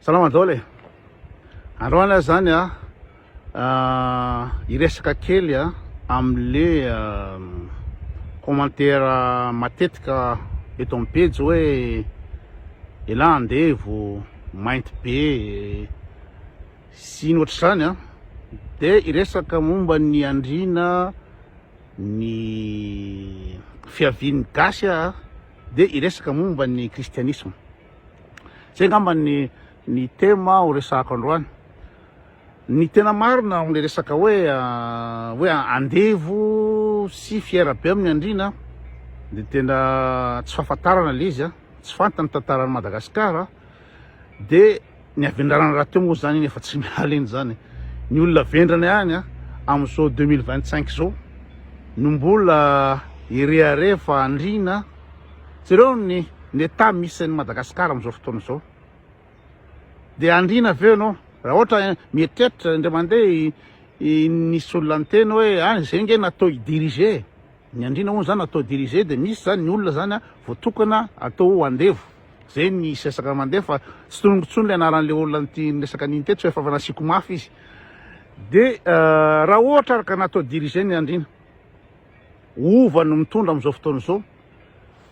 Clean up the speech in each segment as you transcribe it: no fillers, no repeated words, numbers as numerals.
Salama daholo e. Androany aho zany a hiresaka kely a amle commentaire matetika eto amin'ny pejy hoe elah andevo mainty be sy ny ohatr'izany a de hiresaka momba ny andriana ny fiavian'ny gasy aho de hiresaka momba ny kristianisma. Zay angamba ny ny thème ho resahako androany. Ny tena marina amin'ilay resaka hoe hoe andevo sy fier be amin'ny andriana dia tena tsy fahafantarana ilay izy, tsy fantany ny tantaran'i Madagasikara dia ny havendrana rahateo moa zany iny efa tsy miala iny zany. Ny olona vendrana ihany amin'izao 2025 izao no mbola hirehareha fa andriana. Jereo ny ny état misy an'i Madagascar amin'izao fotoana izao. Dia andriana ve ianao? Raha ohatra mieritreritra indray mandeha nisy olona niteny hoe ah izay nge natao hi-diriger. Ny andriana hono zany natao hi-diriger dia misy zany ny olona zany voatokana atao ho andevo. Zay ny resaka mandeha fa tsy tononiko intsony ilay anaran'ilay olona nity niresaka an'iny teto fa efa nasiako mafy izy. Dia raha ohatra ary ka natao diriger ny andriana. Hova no mitondra amin'izao fotoana izao.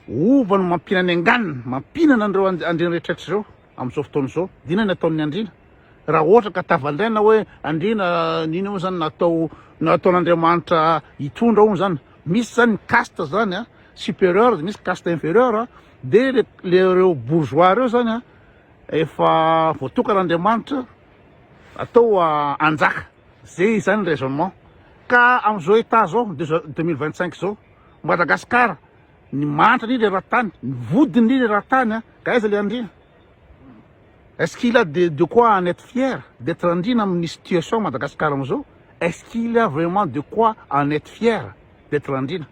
Hova no mampihinana anganina, mampihinana an'ireo andriana rehetra ireo amin'izao fotoana izao. Dia inona ny ataon'ny andriana? Raha ohatra ka tavandraina hoe andriana inona moa zany natao nataon'Andriamanitra hitondra hono zany. Misy zany ny caste zany a, supérieur dia misy caste inférieur dia le le ireo bourgeois ireo zany a efa voatokan'Andriamanitra atao hanjaka. Zay izany ny raisonnement. Ka amin'izao état zao, 2025 zao, Madagascar, ny mahantra indrindra eran-tany, ny vodiny indrindra eran-tany an, ka aiza le andriana? Est-ce qu'il a de, de quoi en être fier d'être andriana amin'ny situation Madagascar amin'izao? Est-ce qu'il a vraiment de quoi en être fier d'être andriana?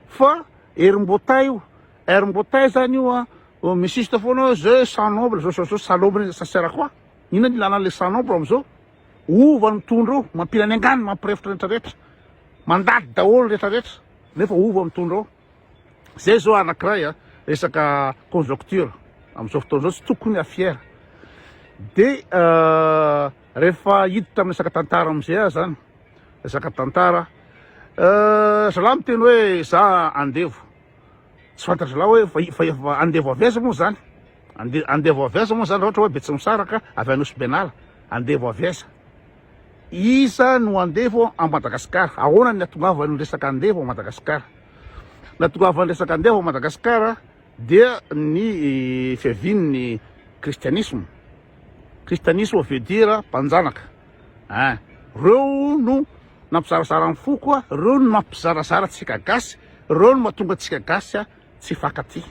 Fa herim-boatay io, herim-boatay zany io an, mi-insiste foana hoe zay sang noble, zao zao zao, salobre, ça sert à quoi? Inona ny ilana an'le sang noble amin'izao? Hova no mitondra eo, mampila ny angano, mampirefotra rehetra rehetra. Mandady daholo rehetra rehetra, nefa hova mitondra eo. Zay zao anakiray a, resaka conjoncture amin'izao fotoana izao tsy tokony ha fier. De rehefa hiditra amin'ny resaka tantara amin'izay aho zany, resaka tantara, zalahy miteny hoe za andevo. Tsy fantatr'lah hoe fa fa andevo avy aiza moa zany? Ande andevo avy aiza moa zany raha ohatra hoe Betsimisaraka avy any Nosy-Benala, andevo avy aiza? Iza no andevo ao Madagasikara? Ahoana ny hatongavan'ny resaka andevo ao Madagasikara? Ny hatongavan'ny resaka andevo ao Madagasikara dia ny fiavian'ny kristianisma. Kristianisma veut dire mpanjanaka. Ein, reo no nampizarazara ny foko a, reo no mampizarazara antsika gasy, reo no mahatonga antsika gasy a tsy hifankatia.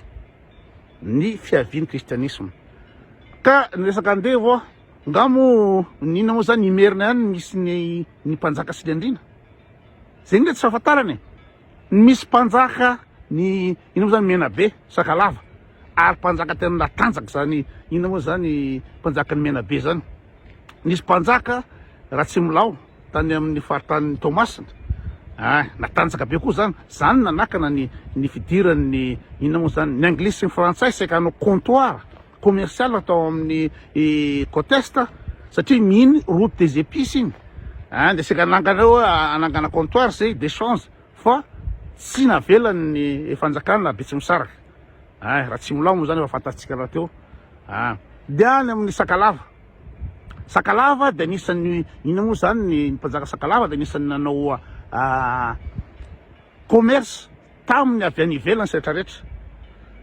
Ny fiavian'ny kristianisma. Ka ny resaka andevo a, nga moa ny inona moa zany Imerina ihany no misy ny ny mpanjaka sy ny andriana? Zay nge tsy fahafantarana e. Ny misy mpanjaka ny inona moa zany Menabe, Sakalava, ary mpanjaka tena natanjaka zany inona moa zany mpanjakan'ny Menabe zany. Nisy mpanjaka Ratsimilao tany amin'ny faritanin'i Toamasina. Ah, natanjaka be koa zany. Zany nanakana ny ny fidiran'ny inona moa zany ny anglisy sy ny frantsay saika hanao comptoir commercial tao amin'ny côte est satria miny route des épices iny. Ah, dia saika hanangana eo hanangana comptoir zay d'échange fa tsy navelan'ny fanjakana Betsimisaraka. Ah, Ratsimilao moa zany efa fantatsika rahateo. Ah, dia any amin'ny Sakalava. Sakalava dia anisan'ny inona moa zany ny mpanjaka Sakalava dia anisan'ny nanao commerce tamin'ny avy any ivelany sy rehetra rehetra.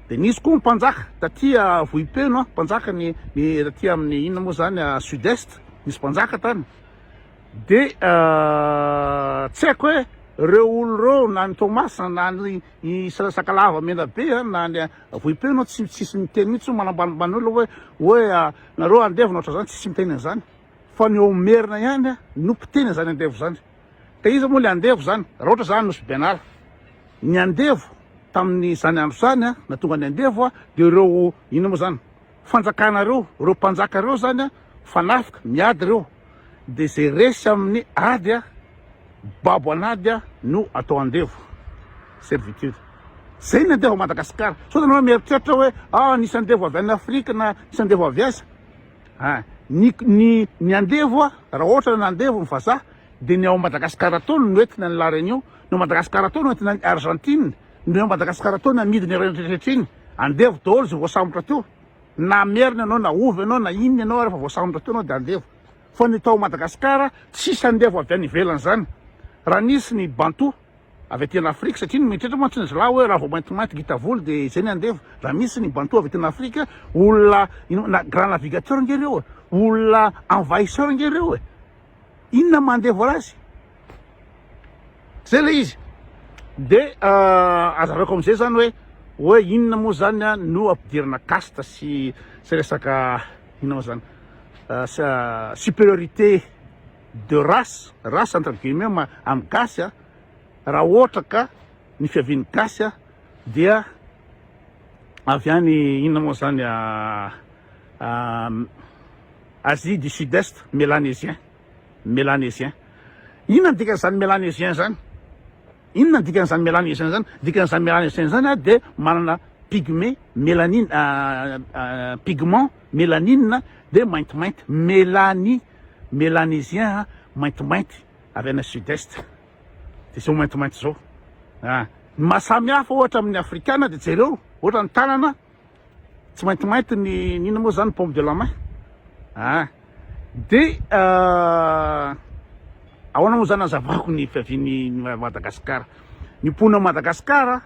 Dia nisy koa ny mpanjaka taty Vohipeno, mpanjaka ny ny taty amin'ny inona moa zany sud est, nisy mpanjaka tany. Dia tsy haiko hoe ireo olo ireo na ny Toamasina na ny Sakalava Menabe na ny Vohipeno tsy tsisy miteny mihitsy hoe manambanimbany olona hoe hoe nareo andevo na ohatran'izany tsisy miteny an'izany fa ny ao Merina ihany no mpiteny an'izany andevo izany. Ka iza moa le andevo izany? Raha ohatra za Nosy Benala, ny andevo tamin'izany andro izany na tonga ny andevo dia ireo inona moa izany fanjakana ireo, ireo mpanjaka ireo izany fanafika, miady ireo dia izay resy amin'ny ady babo an'ady no atao andevo, servitude. Zay ny andevo Madagascar. Sao dia nareo mieritreritra hoe ah nisy andevo avy any Afrika na nisy andevo avy aiza. Ah, ny ny ny andevo a, raha ohatra nandevo ny vazaha dia ny ao Madagascar tao no entina any La Réunion, ny ao Madagascar tao no entina any Argentine, ny ao Madagascar tao no amidiny ireny rehetra iny. Andevo daholo izay voasambotra teo. Na merina ianao na ovy ianao na inona ianao rehefa voasambotra teo ianao dia andevo. Fa ny tao Madagascar tsisy andevo avy any ivelany izany. Raha nisy ny Bantou avy aty an'Afrika, satria ny mieritreritra mantsy ny zalahy hoe raha vao maintimainty ngita volo dia izay ny andevo. Raha misy ny Bantou avy aty an'Afrika, olona na grand navigateur ange ireo e, olona envahisseur ange ireo e. Inona maha andevo azy? Zay ilay izy. Dia azavaiko amin'izay zany hoe hoe inona moa zany no ampidirana caste sy sy resaka inona moa zany supériorité de race, race entre guillemets ma amin'ny gasy a, raha ohatra ka ny fiavian'ny gasy a dia avy any inona moa zany Asie du Sud-Est, Mélanésien, Mélanésien. Inona ny dikan'izany Mélanésien zany? Inona ny dikan'izany Mélanésien zany? Dikan'izany Mélanésien zany a dia manana pygmée mélanine, pigment mélanine dia maintimainty, mélanie, Mélanésien maintimainty avy any Sud-Est. Dia zao maintimainty zao. Ny maha samy hafa ohatra amin'ny Afrikana dia jereo ohatra ny tanana Tsy maintimainty ny inona moa zany paume de la main ah de ahoana moa zany azavako ny fiavian'ny Madagascar ny mponina Madagascar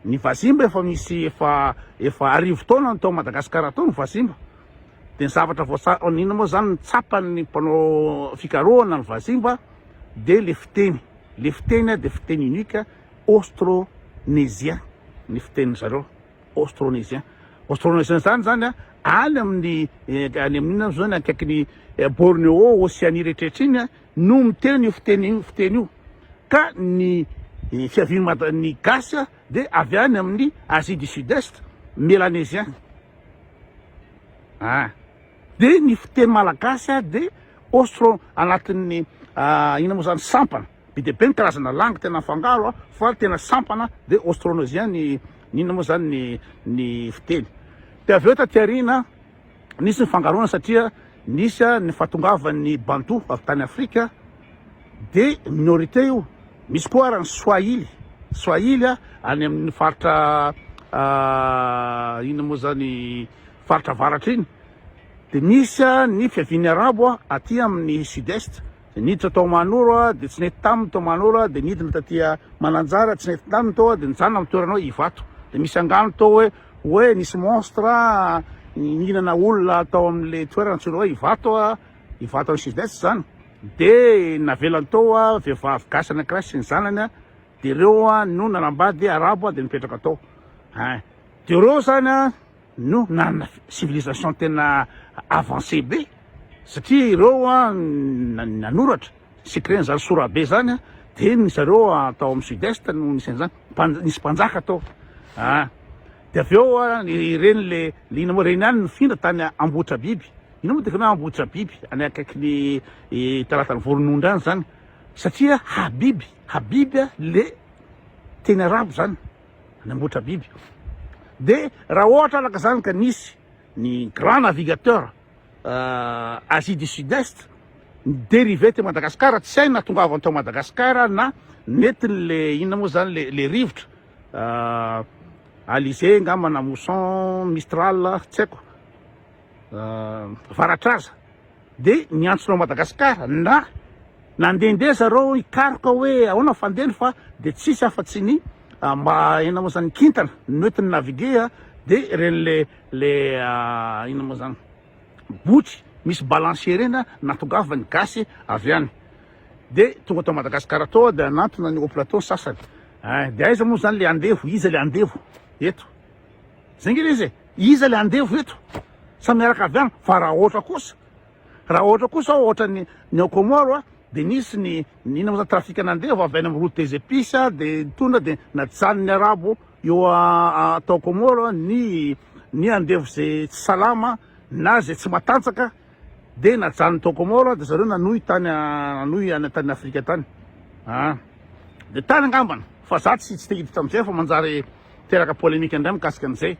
ny vazimba efa misy efa efa arivo taona ny tao Madagascar tao ny vazimba de ny zavatra voasa inona moa zany ny tsapan'ny mpanao fikarohana ny vazimba de le fiteny le fiteny de fiteny unique austronésien ny fitenin zareo Austronésien. Austronésien zany zany a, any amin'ny any amin'ny inona zany akaikin'ny Bornéo, Océanie rehetrarehetra iny a, no miteny io fiteny io fiteny io. Ka ny fiavian'ny Mada- ny gasy a dia avy any amin'ny Asie du Sud-Est, Mélanésien. Ah. Dia ny fiteny malagasy a dia austro anatin'ny inona moa zany sampana. Be dia be ny karazana langue tena mifangaro a, fa tena sampana dia austronesien ny ny inona moa zany ny ny fiteny. Dia avy eo taty aoriana nisy ny fangaroana satria nisy ny fahatongavan'ny bantou avy tany Afrika dia minorité io. Misy koa ara ny swahili, swahili a any amin'ny faritra inona moa zany faritra avaratra iny. Dia nisy ny fiavian'ny arabo aty amin'ny sud est. Dia niditra tao Mahanoro aho, dia tsy nety taminy tao Mahanoro aho, dia nidina taty Mananjara, tsy nety taminy tao aho, dia nijanona amin'ny toerana hoe Ivato. Dia misy angano tao hoe, hoe nisy monstre nihinana olona tao amin'ilay toerana antsoina hoe Ivato, Ivato any Sud-Est izany. Dia navelany tao vehivavy gasy anankiray sy ny zanany, dia ireo no nanambady arabo dia nipetraka tao. Hein. Dia ireo izany no nanana civilisation tena avancé be satria ireo nanoratra secret an'izany sorabe zany de ny zareo tao amin'ny sud est no nisy an'izany, nisy mpanjaka tao ah de avy eo ireny le le inona moa ireny ihany nifindra tany Ambohitrabiby, inona moa dikany hoe Ambohitrabiby any akaikin'ny Talatan'ny Volonondry any zany satria Habiby, Habiby le teny arabo zany. Hanamboatra biby. Dia raha ohatra araka izany ka nisy ny grand navigateur Asie du Sud Est ni-dérivé teo Madagascar, tsy hay na tongavany tao Madagascar na nentiny le inona moa zany le le rivotra Alizé angamba na mousson, mistral, tsy haiko, varatraza. Dia niantsona ao Madagascar na nandehandeha zareo hikaroka hoe ahoana fandehany fa dia tsisy afa-tsy ny mba inona moa zany kintana no entiny naviguer dia ireny le le inona moa zany botry misy balancier ireny natongavan'ny gasy avy any dia tonga tao Madagascar tao dia nanantona ny haut plateau ny sasany dia aiza moa zany le andevo iza le andevo eto Zay nge le izy e! Iza le andevo eto? Samy miaraka avy any, fa raha ohatra kosa, raha ohatra kosa ohatra ny ny ao Comores a, de nisy ny ny inona moa zany trafic an'andevo avy any amin'ny route des épices a, de nitondra de najanon'ny arabo eo a tao Comores ny ny andevo ze tsy salama na ze tsy matanjaka de najanony tao Comores de zareo nanohy tany nanohy any tany Afrika tany a, de tany angambany fa za tsy tsy te hiditra amizay fa manjary Teraka polémique indray mikasika an'izay.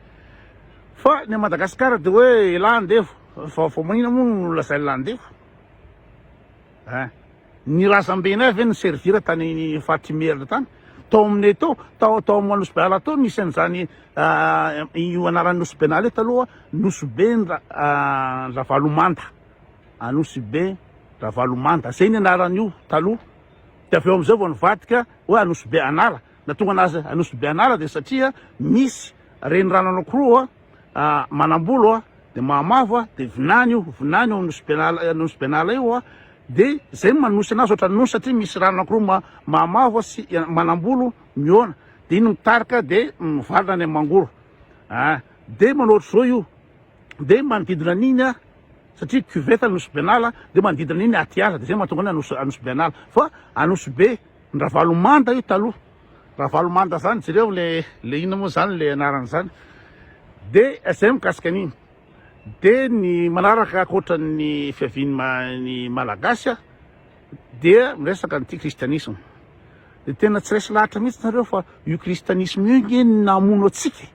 Fa ny à Madagascar dia hoe elah andevo. Fa vao maninona moa no lazain'lah andevo? Hein. Ny razambenay ve ni-servir tany Faritr'Imerina tany? Tao aminay tao, tao tao amin'ny Nosy Be Ala tao nisy an'izany io anaran'ny Nosy Be Anala io taloha, Nosy Be Ravalomanda. Anosibe Ravalomanda, zay ny anaran'io taloha. Dia avy eo amin'izay vao nivadika hoe Anosibe Anala. Nahatonga anazy Anosibe Anala dia satria misy renirano anankiroa Manambolo dia Mahamavo dia Vinany io, Vinany io Anosibe Anala, Anosibe Anala io dia zay no manosy anazy ohatran'ny nosy satria misy rano anankiroa Mahamavo sy Manambolo mihaona dia iny mitarika dia mivalona any Mangoro. Dia manao ohatr'izao io. Dia manodidina an'iny a, satria cuvette Anosy Benala, dia manodidina an'iny Atiala, dia zay mahatonga ny Anosy Anosy Benala. Fa Anosy Be, ny Ravalomanda io taloha. Ravalomanda zany, jereo le le inona moa zany le anarany zany. Dia zay mikasika an'iny. Dia ny manaraka ankoatran'ny fiavian'ny ny Malagasy a, dia miresaka an'ity kristianisma. Dia tena tsy resy lahatra mihitsy nareo fa io kristianisma io nge namono antsika e.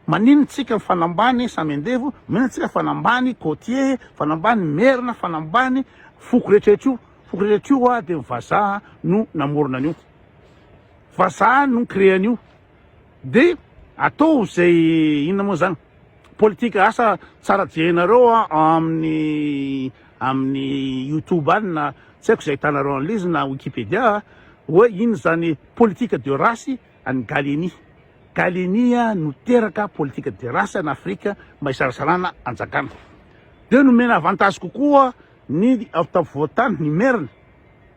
Maninona tsika mifanambany samy andevo, maninona tsika fanambany côtier, fanambany merina, fanambany foko rehetra io, foko rehetra io dia ny vazaha no namorona an'io, vazaha no ni-créer an'io, dia atao izay inona moa zany politique asa tsara jerenareo amin'ny amin'ny youtube any na tsy haiko izay ahitanareo an'ilay izy na wikipedia hoe inona zany politique de race an'i Gallieni. Gallieni no teraka politique de race any Afrika mba hizarazarana anjakana. Dia nomena avantage kokoa ny avy tafovoantany, ny Merina,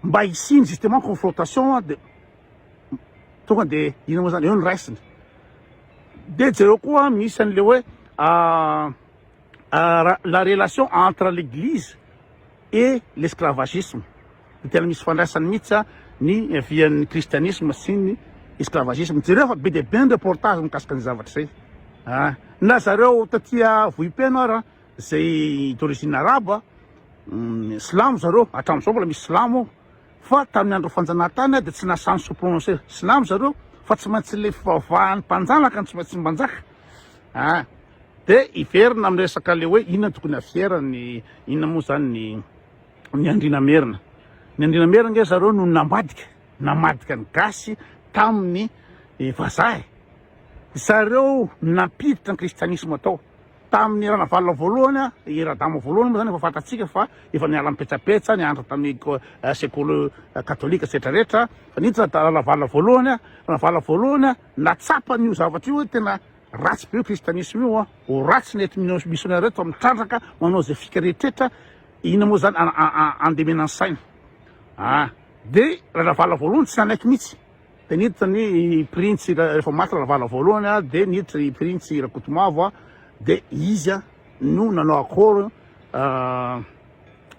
mba hisiany justement confrontation dia tonga dia inona moa zany, eo ny raisiny. Dia jereo koa misy an'le hoe la relation entre l'église et l'esclavagisme. Dia tena misy ifandraisany mihitsy ny niavian'ny kristianisma sy ny esclavagisme. Jereo fa be dia be ny reportage mikasika ny zavatra izay. Ah, na zareo taty Vohipeno ara izay d'origine arabe, silamo zareo, hatramin'izao mbola misy silamo ao. Fa tamin'ny andro fanjanahantany dia tsy nahasahy se prononcer silamo zareo fa tsy maintsy le fivavahan'ny mpanjanaka no tsy maintsy mpanjaka. Ah, dia hiverina amin'ny resaka le hoe inona tokony hafiera ny inona moa zany ny ny andriana merina. Ny andriana merina nge zareo no nambadika, namadika ny gasy tamin'ny vazaha e. Zareo nampiditra ny kristianisma tao. Tamin'ny Ranavalona voalohany, i Radama voalohany moa zany efa fantatsika fa efa niala nipetsapetsa, nianatra tamin'ny sekoly katolika sy rehetra rehetra. Fa niditra Ranavalona voalohany, Ranavalona voalohany nahatsapa an'io zavatra io hoe tena ratsy be io kristianisma io, ho ratsy ny eto missionnaire eto mitrandraka manao izay fika rehetra Inona moa zany andemena ny saina ah de Ranavalona voalohany tsy nanaiky mihitsy de niditra ny printsy rehefa maty Ranavalona voalohany ah de niditra i printsy Rakotomavo ah de izy ah no nanao accord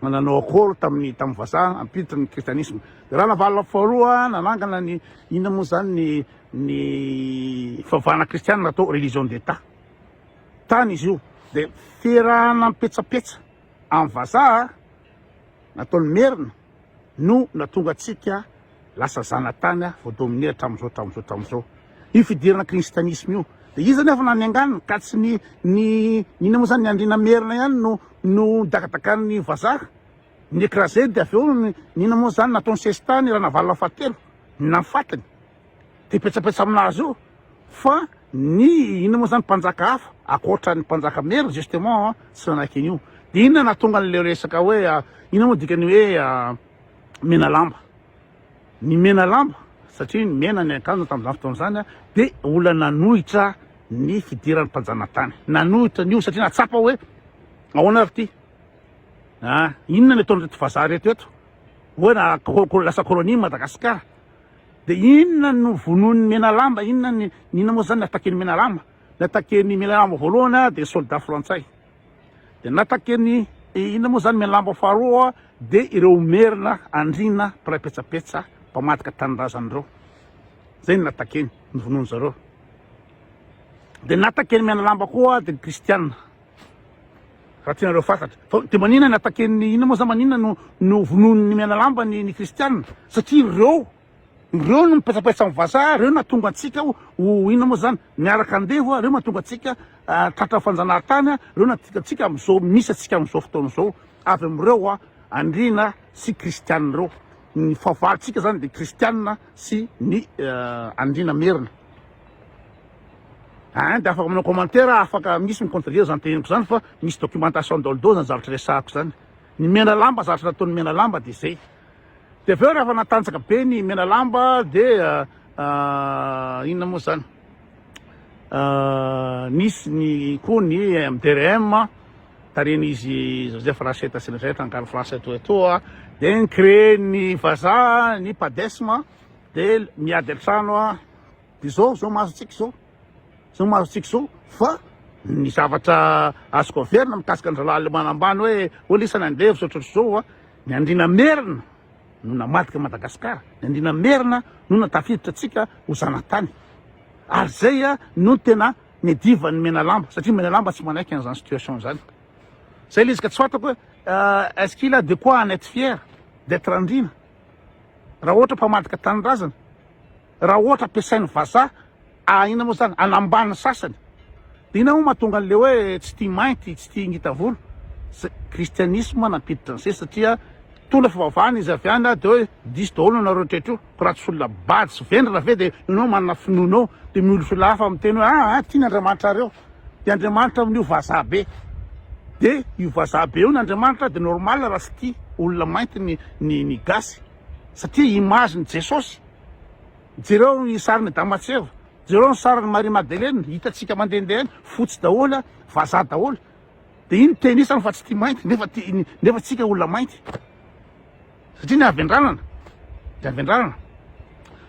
nanao accord tamin'ny tamin'ny vazaha hampiditra ny kristianisma de Ranavalona faharoa nanangana ny inona moa zany ny ny fivavahana kristianina atao religion d'etat tany izy io de fiarahana mipetsapetsa Amin'ny vazaha nataon'ny merina no natonga antsika lasa zanatany voadominer hatramin'izao hatramin'izao hatramin'izao. Io fidirana kristianisma io. Dia iza nefa nanenganina ka tsy ny ny inona moa zany ny andriana merina ihany no no dakadakan'ny vazaha. Ny écraser dia avy eo ny inona moa zany nataony sesitany Ranavalona fahatelo ny nafatiny. Dia petsapetsa aminazy io fa ny inona moa zany mpanjaka hafa ankoatra ny mpanjaka merina justement tsy nanaiky an'io. Dia inona nahatonga an'ilay resaka hoe inona moa dikan'ny hoe mena lamba? Ny mena lamba satria ny mena ny akanjo tamin'izany fotoana izany dia olona nanohitra ny fidiran'ny mpanjanatany. Nanohitra an'io satria nahatsapa hoe ahoana ary ity? Ah, inona ny ataon'ireto vazaha ireto eto? Hoe na lasa colonie Madagasikara. Dia inona no vonoin'ny menalamba, inona ny inona moa zany ny attaquer-n'ny menalamba? Ny attaquer-n'ny menalamba voalohany dia soldat frantsay. Dia ny attaquer-n'ny inona moa zany menalamba faharoa dia ireo merina andriana mpiray petsapetsa mpamadika tanindrazana ireo. Zay no attaquer-ny, ny vonoiny zareo. Dia ny attaquer-n'ny menalamba koa dia ny kristiana. Raha tianareo fantatra. Fa dia maninona ny attaquer-ny inona moa zany maninona no no vonoin'ny menalamba ny ny kristiana? Satria ireo. Ireo no mipetsapetsa amin'ny vazaha, ireo nahatonga antsika ho inona moa zany, miaraka andevo, ireo mahatonga antsika tratra fanjanahantany, ireo nahatonga antsika amin'izao misy antsika amin'izao fotoana izao, avy amin'ireo andriana sy kristianina ireo. Ny fahavalontsika zany dia kristianina sy ny andriana merina. Ein dia afaka manao commentaire, afaka misy mi-contredire zany teneniko zany fa misy documentation daholo daholo zany zavatra resahako zany. Ny menalamba zavatra nataon'ny menalamba dia zay. Dia avy eo rehefa natanjaka be ny menalamba dia inona moa zany? Nisy ny koa ny MDRM tarihin'izy Joseph Racheta sy ny rehetra nankany France etoa etoa dia ni-créer ny vazaha ny Padesm dia miady an-trano dia zao zao mahazo antsika zao. Zao mahazo antsika zao fa ny zavatra azoko averina mikasika ny zalahy le manambany hoe hoe lisany andevo sy ohatrohatr'izao a, ny andriana merina no namadika Madagasikara, ny andriana merina no natafiditra antsika ho zanatany ary zay a no tena niadivan'ny menalamba satria menalamba tsy manaiky an'izany situation zany. Zay le izy ka tsy fantako hoe est-ce qu'il a de quoi en être fier d'être andriana raha ohatra mpamadika tanindrazana. Raha ohatra ampiasain'ny vazaha ah inona moa zany anambany sasany de inona moa mahatonga an'le hoe tsy tia mainty tsy tia ngita volo zay kristianisme nampiditra an'izay satria tondra fivavahana izy avy any de hoe diso daholo nareo rehetra io ko raha tsy olona bado sy vendrana ve de ianao manana finoana eo de miolofila hafa miteny hoe ah ah tiany Andriamanitrareo de Andriamanitra amin'io vazaha be de io vazaha be io ny Andriamanitra de normal raha tsy tia olona mainty ny ny ny gasy satria image ny Jesosy Jereo ny sarin'i Adama sy Eva, jereo ny sarin'i Marie Madeleine, hitantsika mandehandeha any, fotsy daholo, vazaha daholo. Dia iny teny isany fa tsy tia mainty, nefa tia, nefa tsika olona mainty. Satria ny havendranana, ny havendranana.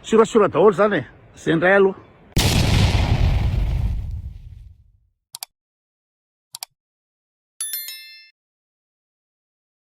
Surasura daholo zany e, zay indray aloha.